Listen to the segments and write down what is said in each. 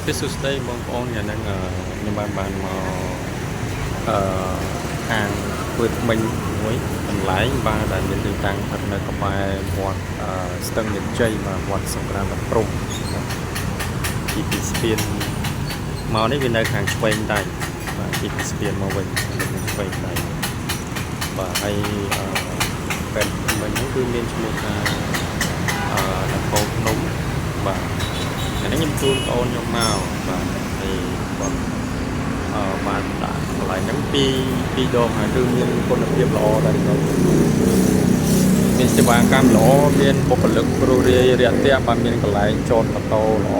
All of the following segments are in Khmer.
គឺសួស្តីបងប្អូនថ្ងៃហ្នឹងខ្ញុំបានមកអឺហាងធ្វើធ្មេញមួយកន្លែងបាទដែលមានទីតាំងស្ថិតនៅក្បែរវត្តស្ទឹងមានជ័យបាទវត្តសង្ក្រាន្តព្រំបាទពីស្ពានមកនេះវានៅខាងឆ្វេងដៃបាទពីស្ពានមកវិញនៅខាងឆ្វេងដៃបាទហើយអឺពេទ្យធ្មេញហ្នឹងគឺមានឈ្មោះថានគរភ្នំបាទ អានេះខ្ញុំជូនបងអូនខ្ញុំមកបាទហើយគាត់បានដាក់កន្លែងហ្នឹងពីរដងហើយគឺមានគុណភាពល្អតែម្ដងមានសេវាកម្មល្អមានបុគ្គលិកគ្រូរាយរាក់ទាក់បាទមានកន្លែងចតម៉ូតូល្អ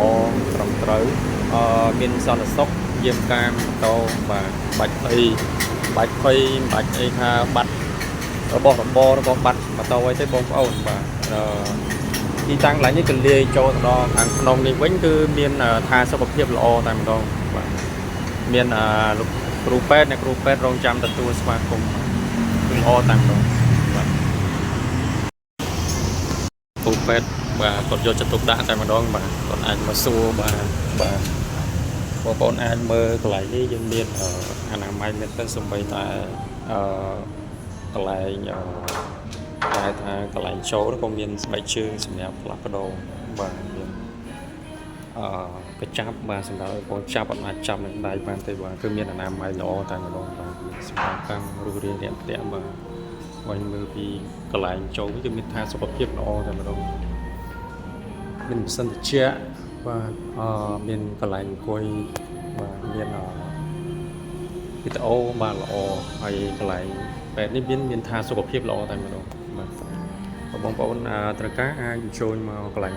ត្រឹមត្រូវមានសន្តិសុខយាមកាមម៉ូតូបាទបាច់ភ័យបាច់ភ័យបាច់អីថាបាត់របស់របររបស់បាត់ម៉ូតូអីទេបងប្អូនបាទអឺ ទីតាំងកន្លែងនេះកលាយចូលទៅដល់ខាងក្នុងនេះវិញគឺមានថាសុខភាពល្អតែម្ដងបាទមានលោកគ្រូពេទ្យអ្នកគ្រូពេទ្យរងចាំទទួលស្វាគមន៍គឺល្អតែម្ដងបាទគ្រូពេទ្យបាទគាត់យកចិត្តទុកដាក់តែម្ដងបាទគាត់អាចមកសួរបាទបាទបងប្អូនអាចមើលកន្លែងនេះយើងមានអនាម័យមែនទែនសំបីតែអឺកន្លែងគេថាកន្លែងចូលក៏មានស្បែកជើងសម្រាប់ផ្លាស់ប្ដូរបាទមានកញ្ចាប់បាទសម្រាប់ឲ្យបងចាប់អត់អាចចាប់នឹងដៃបានទេបាទគឺមានអនាម័យល្អតែម្ដងបាទមានសេវាកម្មរុះរាយរាក់ទាក់បាទបាញ់មើលពីកន្លែងចូលគឺមានថាសុខភាពល្អតែម្ដងមានម៉ាស៊ីនត្រជាក់បាទមានកន្លែងអង្គុយបាទមានវីដេអូបាទល្អហើយកន្លែងបែបនេះមានថាសុខភាពល្អតែម្ដងបាទបងប្អូនត្រូវការអាចអញ្ជើញមកកន្លែង